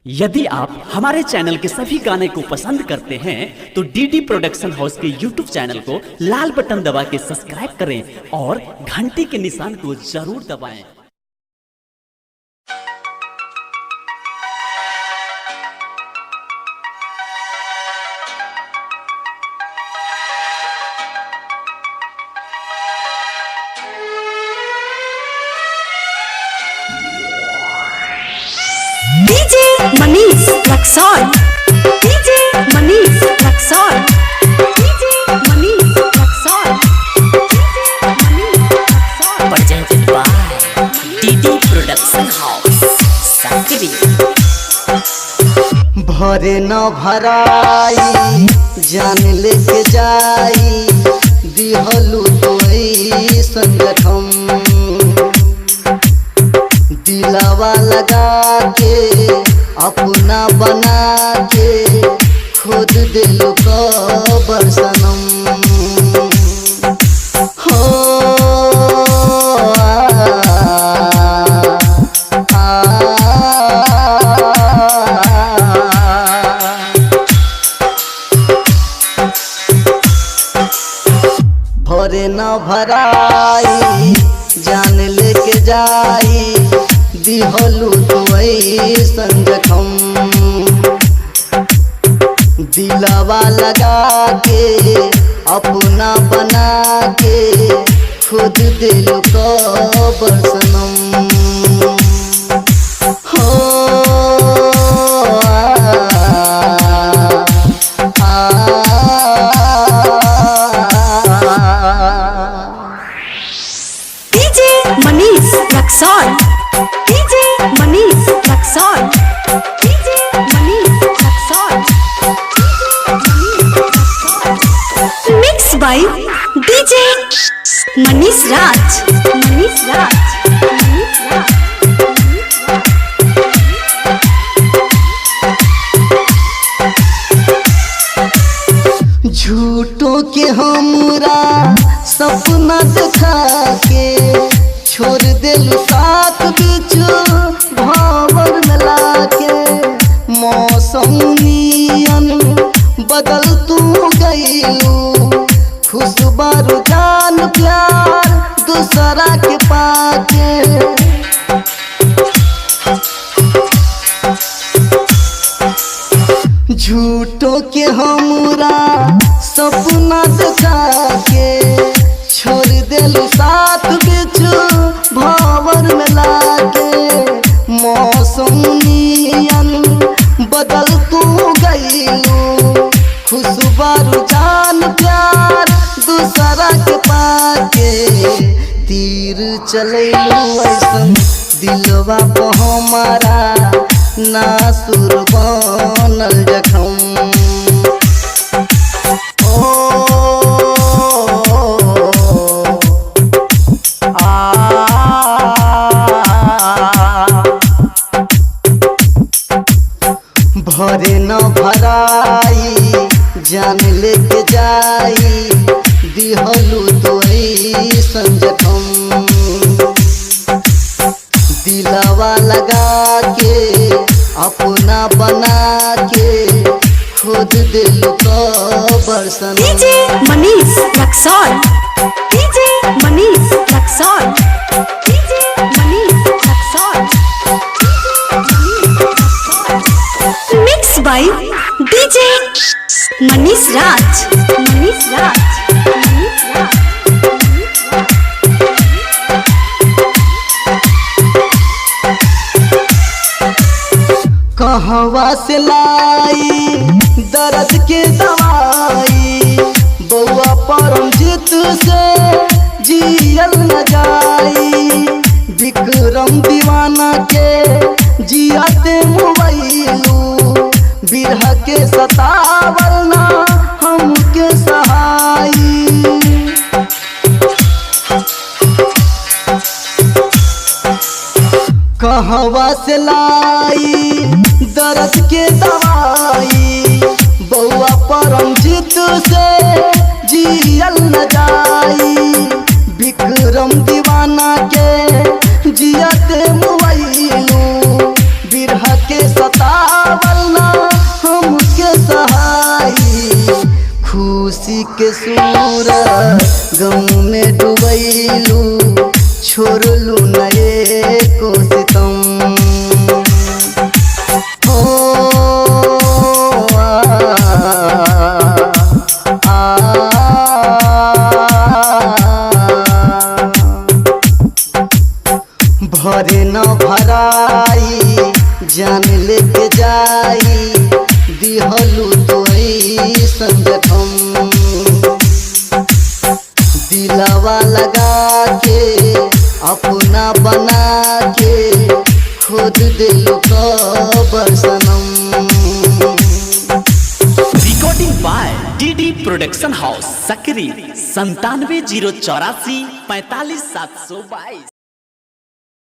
यदि आप हमारे चैनल के सभी गाने को पसंद करते हैं तो डीडी प्रोडक्शन हाउस के यूट्यूब चैनल को लाल बटन दबा के सब्सक्राइब करें और घंटी के निशान को जरूर दबाएं। DJ Manish Raxaul, DJ Manish Raxaul, DJ Manish Raxaul, DJ Manish Raxaul. Presented by DD Production House, Sakri. भरे न भराई जान लेके जाई दिहलू तोई संगठन दिलावा लगा के अपना बना के खुद दिलू कबर सनम हो आ, आ, भरे न भराई जान लेके जाई दिहलू तोई संजखम दिलावा लगा के अपना बना के खुद दिल कबर सनम हो आ, आ, DJ Manish Raxaul, DJ Manish Raxaul, DJ Manish Raxaul, mix by DJ Manish Raj, Manish Raj, Manish Raj. झूठों के हमरा सपना दिखा के छोड़ दिल साथ बिच भावर मिला के मौसम नियन बदल तू गईलू खुशबारू जान प्यार दूसरा के पाके। झूठों के हमरा सपना दिखा के छोड़ दिल साथ बिच भावर में लाके मौसम नियन बदल तू गईलू खुशबारू जान प्यार दूसरा के पाके तीर चलैलू ऐसन दिलवा पर हमारा नासुर बनल जखम ओ आ, भरे न भराई जान लेके जाई दिहलू तोई संजखम दिलावा लगा के अपना बना के खुद दिल कबर सनम। DJ Manish Raxaul, DJ Manish Raxaul, DJ Manish Raxaul, mix by DJ Manish Raj, Manish Raj, Manish Raj. कहवा से लाई दर्द के दवाई बउआ परमजीत से जियल न जाई विक्रम दीवाना के जियाते मुबैलू बिरह के सतावल ना हमके सहाई। कहवा से लाई दर्द के दवाई बउआ परमजीत से जियल न जाई विक्रम दीवाना के जियत मुआइलू बिरह के सतावल ना हमके सहाई। खुशी के सूरज गम में डुबैलू, छोड़लू नए को सितम। हो आ, आ, आ, भरे न भराई जान लेके जाई, दिहलू तो संजखम। दिलवा लगा के अपना बना के खुद दिलू कबर सनम। Recording by DD production house, Sakri, 97 0 84 45 722।